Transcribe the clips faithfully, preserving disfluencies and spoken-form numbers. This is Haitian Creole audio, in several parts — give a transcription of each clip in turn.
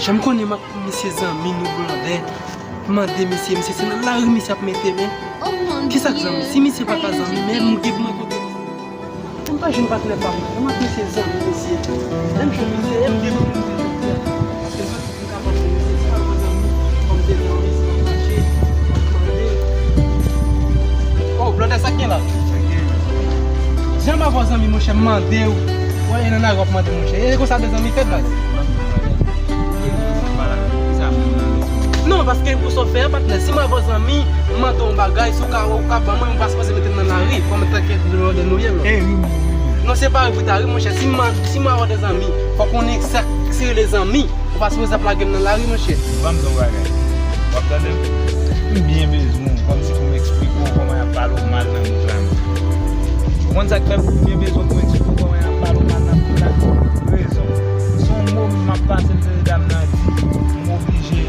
Jan m konnen m ak misye zanmi nou blòdè. Mande misye, misye se nan lari misye ap mete men. Kisa k zanmi? Si misye pa ka zanmi, men m gen pou mwen kote. M pa jwenn patnè pa m nan. M ak misye zanmi misye. Lè m jwenn misye, e m gen pou mwen kote. Paske m soti pou m ka pase misye. Si m pa jwenn zanmi, fò m te nan rizman mache, m ap mande. Oh, blòdè, sa k gen la? Jan m avè w zanmi, monchè, m mande w. Wè, e nan lari w ap mande, monchè. E konsa de zanmi fèt, baz. Non, paske pou sa w fè a, patnè, si m avè w zanmi, m mande w yon bagay, si w ka, ou ka ban mwen, ou pa sipoze mete m nan lari, kòm antanke blòdè nou ye, non. Non, se pa repita, wi, monchè. Si m, si m avè w de zanmi, fò w konnen sa k rele zanmi. Ou pa sipoze ap lage m nan lari, monchè. Ban m di w yon bagay. W ap tande m? M byen bezwen w, kòmsi pou m eksplike w kòman y ap pale w mal nan bout la menm. Ou konn sa k fè m byen bezwen pou m eksplike w kòman y ap pale w mal nan bout la? Rezon. Se yon mo m ap pase m tande dam nan di, m oblije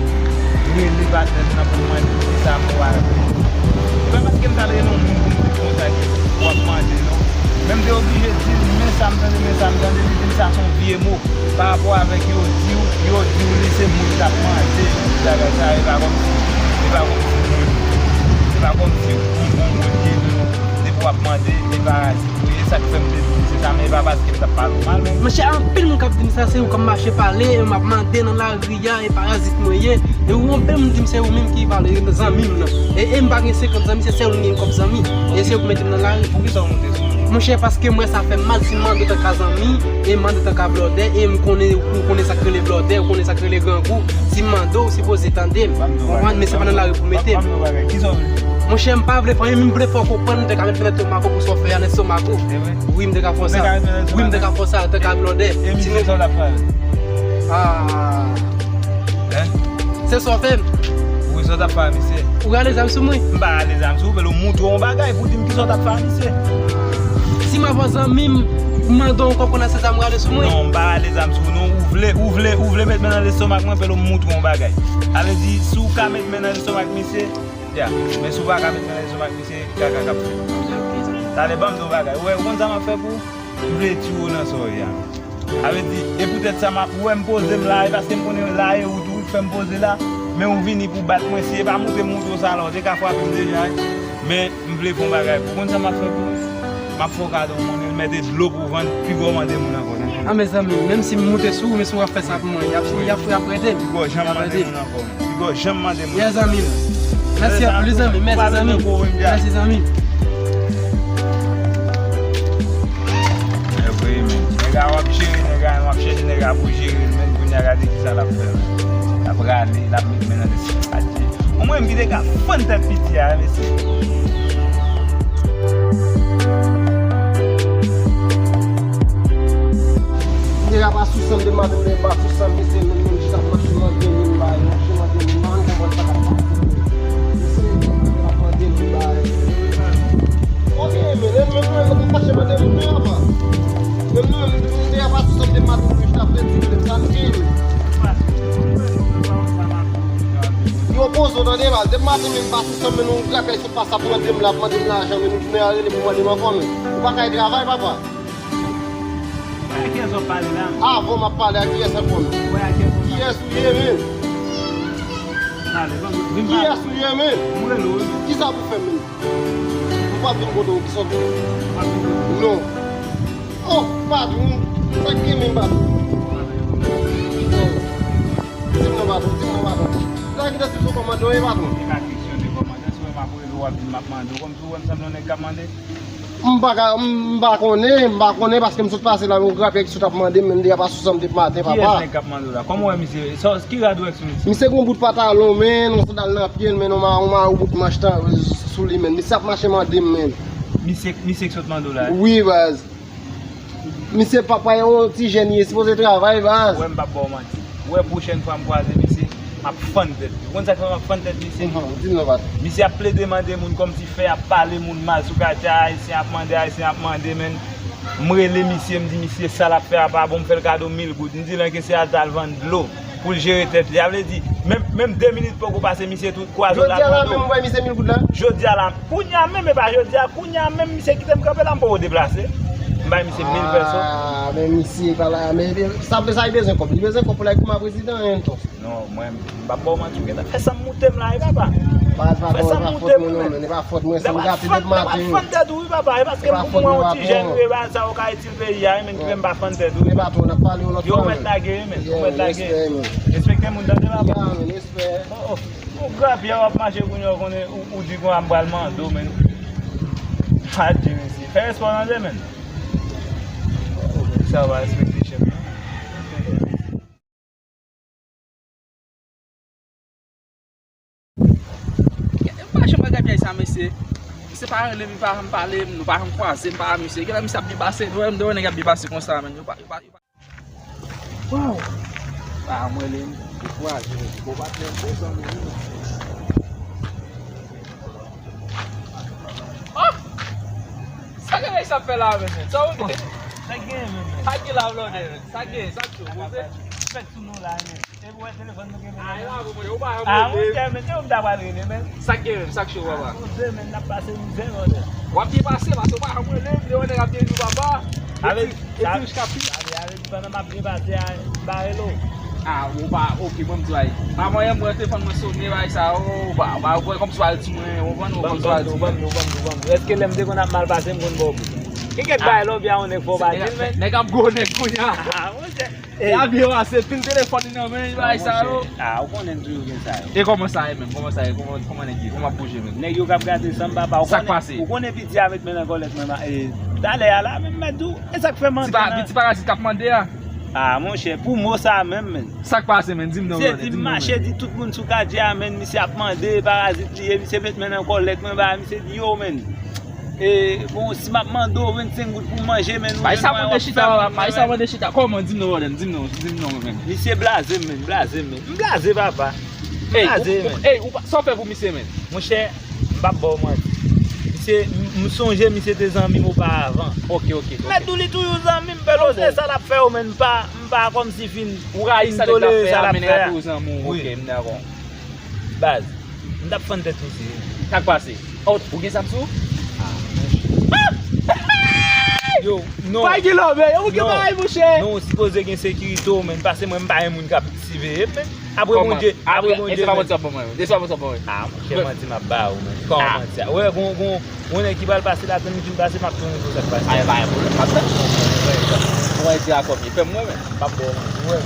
rele patnè m nan pou m mande l kisa mo a vle di. Se pa paske m t al rele yon moun pou m di l konsa ke w ap mande, non. Men m te oblije di l, men sa m tande, men sa m tande, li di m sa se yon vye mo. Pa rapò avèk yo di w, yo di w li se moun k ap mande, bagay sa, e pa kòmsi, e pa kòmsi moun, e pa kòmsi yon bon moun ye, non. Depi w ap mande, e parazit ou ye, sa k fè m te di l se sa, men e pa paske m t ap pale w mal, men. Monchè, anpil moun k ap di m sa, se yo k ap mache pale, e m ap mande nan lari a, e parazit mwen ye. E ou anpil moun di m se ou menm ki pale zanmi m nan. E, e m pa gen senkant zanmi, se sèl ou m gen kòm zanmi. E se ou k mete m nan lari. Poukisa w monte sou mwen? Monchè, paske m wè sa fè m mal, si m mande w tankou zanmi, e m mande w tankou blòdè, e m konnen, ou konnen sa k rele blòdè, ou konnen sa k rele grangou. Si m mande w, ou sipoze tande m. Ou konprann, men se pa nan lari pou mete m. Ban m yon bagay. Kisa w vle? Monchè, m pa vle fè anyen, men m vle fè w konprann, m te ka met men nan estomako pou sa w fè a nan estomako. Wi, m te ka fè w sa. Wi, m te ka fè w sa, tankou blòdè. E misye, sa w t ap fè avè l? Ah. Hein? Se sa w fè m. Wi, sa w t ap fè a misye? Ou rale zam sou mwen? M pa rale zam sou ou, men ou montre yon bagay pou di m kisa w t ap fè a misye. Si m avè w zanmi m, m mande w ankò konn se zam ou rale sou mwen? Non, m pa rale zam sou ou, non. Ou vle, ou vle, ou vle met men nan lestomak mwen, fè l ou montre yon bagay. Sa vle di, si w ka met men nan lestomak misye, ya. Men si w pa ka met men nan lestomak misye, kaka k ap fèt. Talè, ban m di w yon bagay. Ou wè, ou konn sa m ap fè pou ou? M vle tiye w nan sa w ye a. Sa vle di, e poutèt sa m ap, ou wè m poze m la, e paske m konnen la e ou tou ki fè m poze la, men ou vini pou bat mwen, si e pa monte m monte w sa la, ou te ka frape m deja, wi. Men m vle fè yon bagay pou ou. Konn sa m ap fè pou ou? M ap fè w kado yon monnen, mete dlo pou w vann, piga w mande moun ankò, tande? Ah, mezanmi, menm si m monte sou ou, men si w ap fè sa pou mwen, y ap, y ap, y ap rete m. Piga w janm mande moun ankò. Piga w janm mande moun. Yes, zanmi m. Mèsi anpil, zanmi. Mèsi, zanmi. Mèsi, zanmi. Evre, men. Nèg la w ap jere, nèg la w ap chèche, nèg la pou jere l, men kounye a gade kisa l ap fè, men. L ap rale, l ap met men nan lespri. Adye. Mwen menm ki te ka fann tèt piti a, mesye. Nèg la pa sou san m, de maten m pa sou san m, mesye, menm, menm jis ap mache mande moun ba yo, mache mande moun, m pa konn konprann sa k ap pase. Mesye, ap mande moun ba yo. Ok, men, menm, menm, menm, m ap mache mande moun, men, apa. Menm nou, menm, nèg la pa sou san m, de maten m jis ap pedi, menm sa m gen. Yo poze w tande, baz. Depi maten, menm pa sou san m, men nou grapyay sot pase ap mande m la, ap mande m lajan, men nou tounen al rele pou mande m ankò, men. Ou pa kay travay, papa? Wè, a kiyès w ap pale la? Avan m ap pale a kiyès ankò, men? Wè, a kiyès w ap pale? Kiyès ou ye, men? Pale, ban m, vin pale. Kiyès ou ye, men? M rele w, wi, men. Kisa pou fè, men? Ou pa vin kote w, kisa w pou fè? Ou pa vin kote w? Non. Oh, patwon, sa k gen menm, patwon? Di m non, patwon, di m non, patwon. Sa ki te sou kòmandè w ye, patwon? Se pa kesyon de kòmandè, si w wè m ap rele w, w ap di m m ap mande w, kòmsi w wè m sanble yon nèg k ap mande. M pa ka, m pa konnen, m pa konnen, paske m sot pase la, yon grapyay ki sot ap mande m, men m deja pa sou san m depi maten, papa. Kiyès nèg k ap mande w la? Kòman w wè misye? Sa, ki rad ou wè sou misye? Misye gen yon bout pantalon, men, yon sandal nan pye l, men, yon ma-, yon mawon bout manch tan, sou li, men. Misye ap mache mande m, men. Misye, misye k sot mande w la? Wi, baz. Misye papa yon ti jèn ye, sipoze travay, baz. Ou wè m p ap ba w manti. Ou wè pwochèn fwa m kwaze misye, m ap fann tèt li. Ou konn sa k fè m ap fann tèt misye? Mhm, di m non, baz. Misye ap plede mande moun kòmsi fè ap pale moun mal sou katye a, Ayisyen ap mande, Ayisyen ap mande, men m rele misye, m di misye sa l ap fè a pa bon, m fè l kado mil goud. M di l anke se al t al vann dlo. Pou l jere tèt li. Sa vle di, menm, menm de minit poko pase, misye tou kwaze w la. Jodi a la menm, ou wè misye mil goud la? Jodi a la, kounye a menm, e pa jodi a, kounye a menm, misye kite m kanpe la, m poko deplase. M bay misye mil pèso. Ah, men misye pa la, men sa, sa li bezwen kòb. Li bezwen kòb pou l al kouman prezidan, en, tonton. Non, mwen, m p ap ba w manti, ou gentan fè san m moute m la, wi, papa. Pa, pa, fè san m moute m, wi, men. E pa fòt mwen, si m gate depi maten, wi. Fann tèt ou, wi, papa. E paske m pou mwen yon ti jèn, wi, e pa sa ou ka itil peyi a, wi, men ki fè m pa fann tèt ou, wi. Papa, n ap pale yon lòt fwa, men. Yo, ou mèt lage, wi, men. Ou mèt lage. Respekte moun, tande, papa. Oh, oh. Ou grapyè w ap mache kounye a, ou konnen, ou, ou di konsa m pral mande w, men. Adye, mesye. Fè respè w tande, men. Sa w pa respekte chèf, non. M pa janm wè grapyè sa, mesye. Misye pa rele m, li pa janm pale m, nou pa janm kwaze, m pa wè misye. Genlè misye ap byen pase, nou wè, m te wè nèg ap byen pase konsa, men. Yo pa, yo pa, yo pa. Waw! Ah, mwen li, m dekouraje, men. Bon, patnè m, bon zanmi m. Oh! Sa gen nèg sa ap fè la, men? Sa ou gen? Sa gen, men, men. Sa gen la, blòdè, men? Sa gen, sa cho, poze. Fèt sou nou la, men. E pou wè telefòn nou gen, men. Ah, e la pou mwen, ou pa janm rele. Ah, monchè, men, se ou m ta pral rele, men. Sa gen, men, sa k cho, papa? Ah, poze, men, n ap pase mizè, blòdè. W ap byen pase, paske ou pa janm rele, m te wè nèg ap byen viv, papa. Avè, epi, epi, avè, avè, pandan m ap byen pase a, m pa rele w. Ah, ou pa, oke, bon, m di, ay. Pa mwen, mwen, telefòn mwen sonnen, bagay sa, ou pa, ou pa, ou pa, kòmsi w al di mwen, ou konprann, ou kòmsi w al di mwen. Ban m, ban m, ban m, ban m. Èske lè m te konn ap mal pase, m konn ba w pou? Gen kèk bagay, lè w byen a yon nèg fò w pa di l, men. Nèg ap gwo nèg kounye a. Ah, monchè. Ey. L ap byen pase, pil telefòn li nan men, bagay sa yo. Ah, ou konnen m toujou gen sa yo. E kòman sa ye menm? Kòman sa ye? Kòman, kòman nèg ye? Kòman ap bouje menm? Nèg yo k ap gate san m, papa. Sa k pase? Ou konnen piti a met men nan kòlèt mwen, e, talè a la, men m mèt di w, e sa k fè m antre nan. Ti pa, ti parazit k ap mande a? Ah, monchè, pou mo sa menm, men. Sa k pase, men? Di m non, brother, di m non, men. Misye di m mache, di tout moun sou katye a, men, misye ap mande, parazit li ye, misye met men nan kòlèt mwen, ba, misye di yo, men. E, bon, si m ap mande w vennsenk goud pou manje, men, ou jwenn mwen w ap fè moun, men. Bay sa mande chita, kòman? Di m non, brother, di m non, di m non, men. Misye blaze m, men, blaze m, men. M blaze, papa. M blaze, men. Ey, ou pa, sa w fè pou misye, men? Monchè, m p ap ba w manti. Misye, m, m sonje misye te zanmi m oparavan. Ok, ok, ok. Mèt di w li toujou zanmi m, Pèlo, se sa l ap fè yo, men, m pa, m pa kòmsi fin, fin tolere sa l ap fè a. Wi. Baz, m t ap fann tèt misye. Sa k pase? Oh, ou gen zam sou ou? Ah, monchè. Yo, non. Pa gen lòbèy, ou gen bagay, monchè. Non, sipoze gen sekirite w, men, paske mwen, m pa gen moun k ap siveye m, men. Apre Bondye, apre Bondye. E se pa manti w ap ban mwen, e se pa manti w ap ban mwen. Ah, monchè, manti m ap ba ou, men. Kòman manti a? Wè, gon, gon, Yon nèg ki pral pase la, tann li fin pase, m ap tounen pou sa k pase. A, e pa yon pwoblèm, m ap tann. Mwen di a kòb li fè m mwen menm. M p ap ba w manti, ou wè.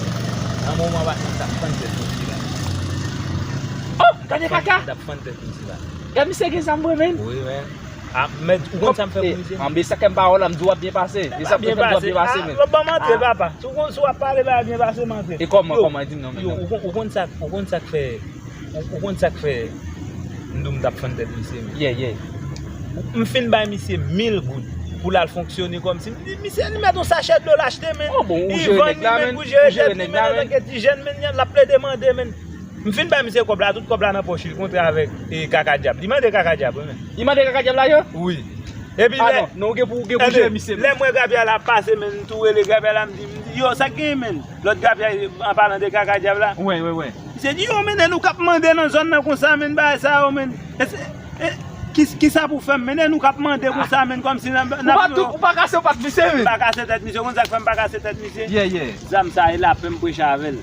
Nan moman patnè m t ap fann tèt misye la. Oh, gade kaka! M t ap fann tèt misye la. Gade misye gen zam vre, men. Wi, men. A, men, ou konn sa m fè pou misye? Anben sa k fè m pa wè w la, m di w ap byen pase. E sa k fè m di w ap byen pase, men. Ban m antre, papa. Si w konn, si w ap pale, bagay byen pase, m antre. E kòman, kòman, di m non, men. Yo, ou konn, ou konn sa, ou konn sa k fè Ou, ou konn sa k fè m di w m t ap fann tèt misye, men? Yeah, yeah. M fin bay misye mil goud pou l al fonksyone kòmsi. M di, misye, li mèt yon sachè dlo l achte, men. Oh, bon, ou jere nèg la, men. Li vann li, men, pou jere tèt li, men, antanke ti jèn, men, l ap plede mande, men. M fin bay misye kòb la, tout kòb la nan pòch li, li kontre avèk, e, Kaka Dyab. Li mande Kaka Dyab, wi, men. Li mande Kaka Dyab la, yo? Wi. Epi lè, non, non, ou gen pou, ou gen pou jere misye, men. Lè m wè grapyè la ap pase, men, m tou rele grapyè la, m di, m di, yo, sa k genyen, men? Lòt grapyè, an palan de Kaka Dyab la. Wi, wi, wi. Misye di, yo, men, nèg nou k ap mande nan zòn nan konsa, men, bagay sa yo, men. E, ki, kisa pou fè m, men, nèg nou k ap mande konsa, men, kòmsi n ap, n ap. Ou pa tou, ou pa kase, ou pa t misye, men. M pa kase tèt misye, ou konn sa k fè m pa kase tèt misye? Yeah, yeah. Zam sa, e lapè m preche avè l.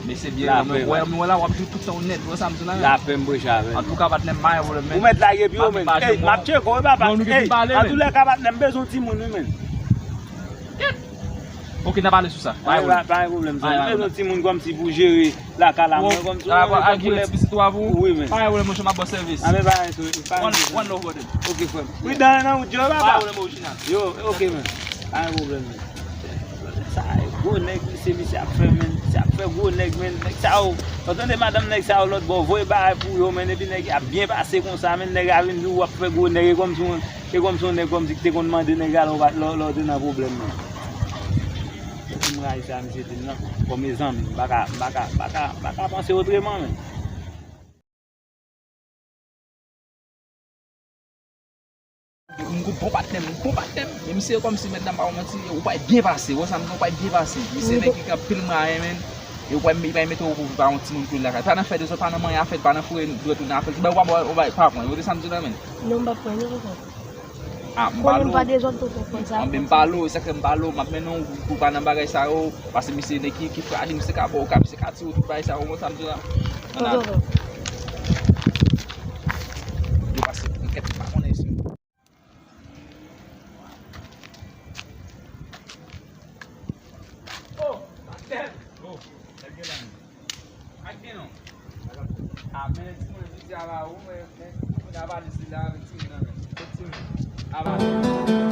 Mesye byen, men, wè, men, wè la, w ap jwe tout tan w nèt, wè sa m di la, men. Lapè m preche avè l. Antouka, patnè m, pa gen pwoblèm, men. Ou mèt lage pi wo, men. Ey, m ap tcheke w, wi, papa. Ey, antouka, patnè m bezwen yon timoun, wi, men. Ok, n a pale sou sa. Pa gen pwoblèm, pa gen pwoblèm, zanmi. M bezwen timoun kòmsi pou jere lakay la, mwen kòmsi. Al gouye ti pitit ou a pou ou? Wi, men. Pa gen pwoblèm, monchè, m ap ba w sèvis. Anben, pa gen sou, pa gen pwoblèm. One love, brother. Ok, frè m. Pridan nan wout yo, papa. Pa gen pwoblèm, orijinal. Yo, ok, men. Pa gen pwoblèm, men. Sa, gwo nèg, misye, misye ap fè, men. Misye ap fè gwo nèg, men. Nèg sa yo, w tande madanm nèg sa yo lòt bò, voye bagay pou yo, men. Epi nèg ap byen pase konsa, men. Nèg a vin di w ap fè gwo nèg, e kòmsi w E kòmsi yon nèg kòmsi ki te konn mande nèg la lè w pa, lè, lè w te nan pwoblèm nan. Epi m rayi sa misye di m nan, kòm e zanmi m, m pa ka, m pa ka, m pa ka, m pa ka panse otreman, men. M bon patnè m, bon patnè m. Men misye kòmsi, mèt la, m pa manti, ou pral byen pase, wè sa m di, ou pral byen pase. Misye nèg ki gen anpil mwayen, men. E ou pral, li pral mete w pou pa yon timoun pou l lakay. Pa nan fè dezòd, pa nan manyen afè l, pa nan foure dwèt ou nan afè l. Ou bay, ou pa, ou bay, pa pran. Ou te sa m di la, men. Non, m p ap pran, non, papa. Ah, m pale w. Pou nou pa dezòd tonton, konn sa. Anben, m pale w, sa k fè m pale w, m ap mennen w pou w pa nan bagay sa yo, paske misye nèg ki, ki frajil, misye ka ba w ka, misye ka tire w, tout bagay sa yo, konn sa m di w la. Tonton, tonton. Yo pase, m kèt, m pa konnen si. Oh, Pasteur! Oh, nèg yo la menm. Ak gen non. Ah, men timoun jodi a la, ou, men, men, timoun a pale sila avèk timoun nan men. Kot timoun? A pale.